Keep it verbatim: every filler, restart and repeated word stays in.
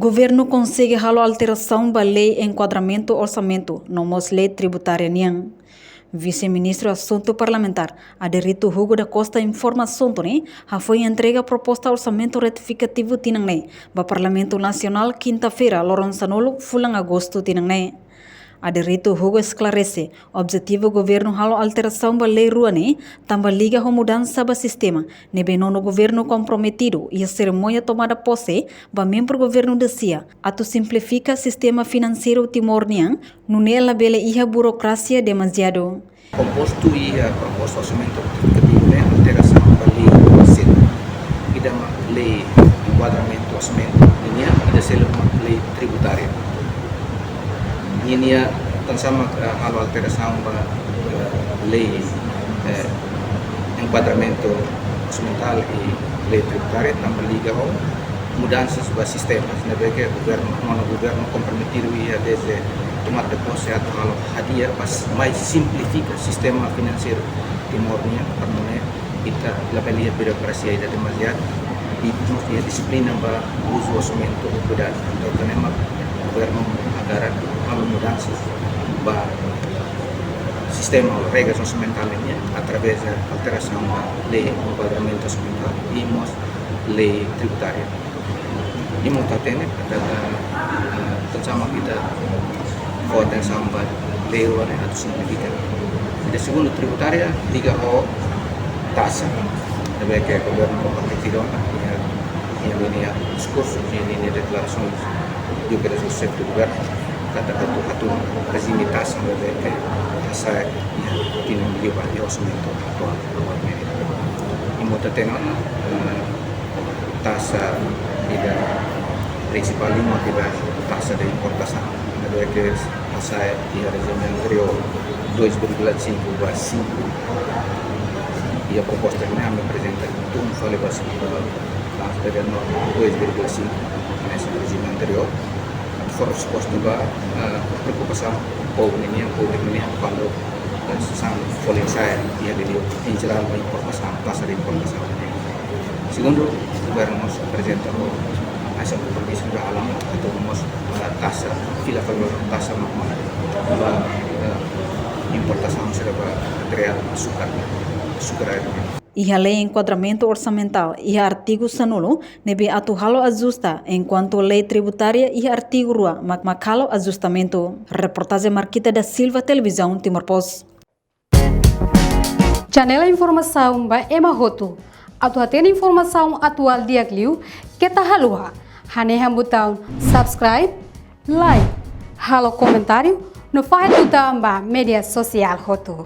Governu konsege halo alterasaun ba lei enkuadramentu orsamentu, no mós lei tributária nian. Vise-Ministru Asuntu Parlamentár, Aderito Hugo da Costa, informa asuntu ne'e hafoin entrega proposta orsamentu retifikativu tinan ne'e ba Parlamentu Nasionál, kinta-feira, loron sanulu, fulan Agostu tinan ne'e. Aderito Hugo esklarese, objetivu governu halo alterasaun ba lei rua ne'e tanba liga ho mudansa ba sistema ne'ebé nonu governu komprometidu iha serimónia tomada pose ba membru governu dasia, atu simplifika sistema finanseiru Timor nian, nune'e labele iha burokrasia demasiadu. Kompostu iha proposta orsamentu retifikativu ne'e alterasaun ba lei rua seluk. Ida mak lei enkuadramentu orsamentu nian, ida seluk mak lei tributária. Ninia tansá mak, eh, halo alterasaun ba, eh, lei, eh, enkuadramentu orsamentál i lei tributária, tanba liga ho mudansa ba sistema. Ne'ebé ke governu, nonu governu komprometidu iha dezde tomada de pose atu halo hadi'a ba s-, mai simplifika sistema finanseiru Timor nian, para nune'e ita labele iha burokrasia ida demasiadu, i mós iha dixiplina ba uzu orsamentu ho kuidadu. Entaun, ne'e mak governu agora halo mudansa ba sistema regras orsamentál nian, através de alterasaun ba lei enkuadramentu orsamentál i mós lei tributária. I mós ita hatene, ita, eh, tansá mak ita fó atensaun ba lei rua ne'e atu simplifika. Ida segundu, tributária, liga ho taxa. Ne'ebé ke governu komprometidu ona, iha, iha ninia diskursu, iha ninia deklarasaun, juga dari xefe de governu, katak atu, atu rejime taxa ne'ebé ke hasa'e iha tinan liubá iha orsamentu atuál. I mós ita hatene ona, eh, taxa ida prinsipál ne'e mak ida taxa de importasaun. Ne'ebé ke hasa'e iha rejime anteriór dois vírgula cinco ba cinco. Iha proposta ne'e ami aprezenta tun fali ba cinco, ba taxa de no dois vírgula cinco, hanesan rejime anteriór. Fó resposta ba, eh, preokupasaun povu nian, povu nian, kuandu, eh, sasán folin sa'e iha li'ur, em geral, ba importasaun, taxa de importasaun. Segundu, governu mós aprezenta ho hanesan kompromisu ba alam, atu mós, eh, taxa, fila fali taxa mak, mak, ba, eh, importasaun sira ba materiál asukar, asukar. Iha lei enkuadramentu orsamentál, iha artigu sanulu, ne'ebé atu halo ajusta, enkuantu lei tributária iha artigu rua mak, mak halo ajustamentu. Reportajen Marquita da Silva, Televizaun Timor Post. Channel informasaun ba ema hotu. Atu hatene informasaun atuál di'ak liu, keta haluha hanehan butaun subscribe, like, halo komentáriu, no fahe tutan ba média sosiál hotu.